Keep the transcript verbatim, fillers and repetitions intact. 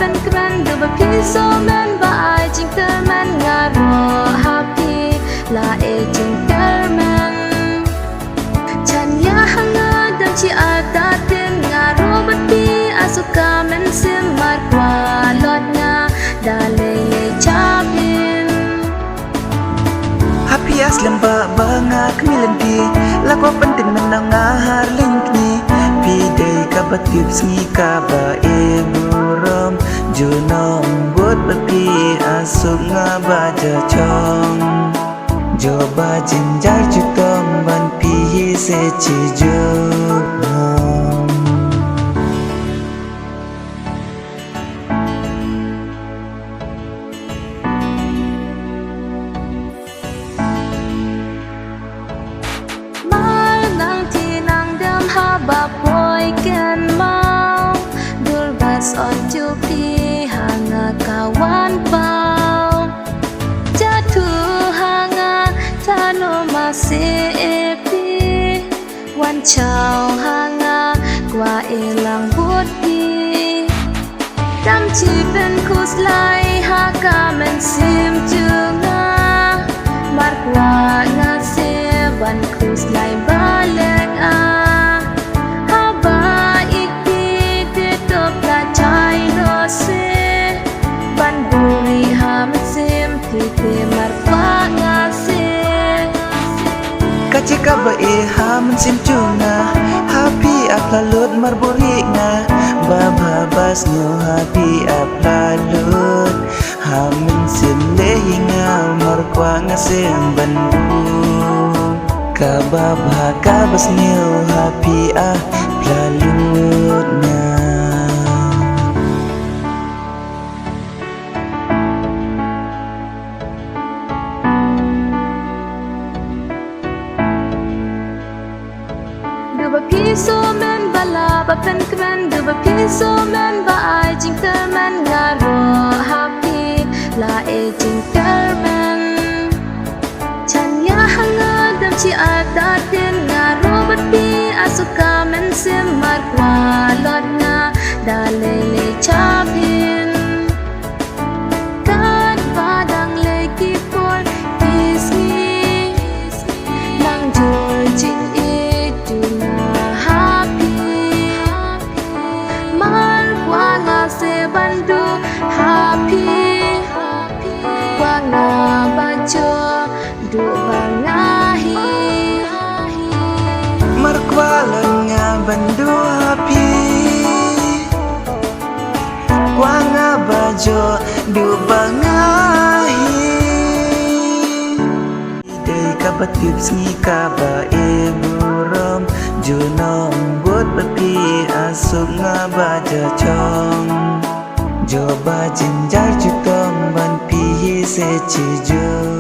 Pynkmen du ba phi summen ba ai jingkyrmen, nga ruh ha phi la ai jingkyrmen. Jan ïa ha nga dang shi artatien, nga ruh bad phi a suk ka mynsiem, mar kwah lut nga da lei lei jabin. Ha phi a slem ba ba nga khmih lynti, la kwah pyntip mynno nga har lyngkni. Phi dei kaba tipsngi kaba e burom, junom bud ba phi a suk nga ba ja jong. Jong ba jynjar jutom ban phi hi se chi jong. Mar nang ti nang dem haba poi kynmaw, dur bas on ju phi ha nga ka wan paw. Ja tu ha nga ta no ma se e phi. Wan chaw ha nga kwah i lang bud phi. Dam chi pynkhuslai ha ka mynsiem jong nga. Mar kwah nga se ban khuslai ba lek a. Haba i phi te top la chai no se. Ban buri ha mynsiem phi te mar kwah nga se. Ka jaka ba e ha mynsiem jong nga, ha phi ap la lut mar buri nga. Ba bha ba sniew ha phi ap la lut, ha mynsiem leh hi nga mar kwah nga se ban buri. Ka ba bha ka ba sniew ha phi ap la lut nga. Du ba phi summen ba la ba pynkmen, du ba phi summen ba ai jingkyrmen, nga ruh ha phi la ai jingkyrmen. Jan ïa ha nga dam shi artatien, nga ruh bad phi a suk ka mynsiem, mar kwah lut nga da lei lei jabin. Katba dang leh ki por ki sngi, nang jur jingïeit juna ha phi. Mar kwah nga se ban duh ha phi, kwah nga ba jur duh ba nga hi. Mar kwah lut nga ban duh ha phi, kwah nga ba jur duh ba nga hi. Dei kaba tipsngi kaba e burom, junom bud ba phi a suk nga ba ja jong. Jong ba jynjar jutom ban phi hi se chi jong.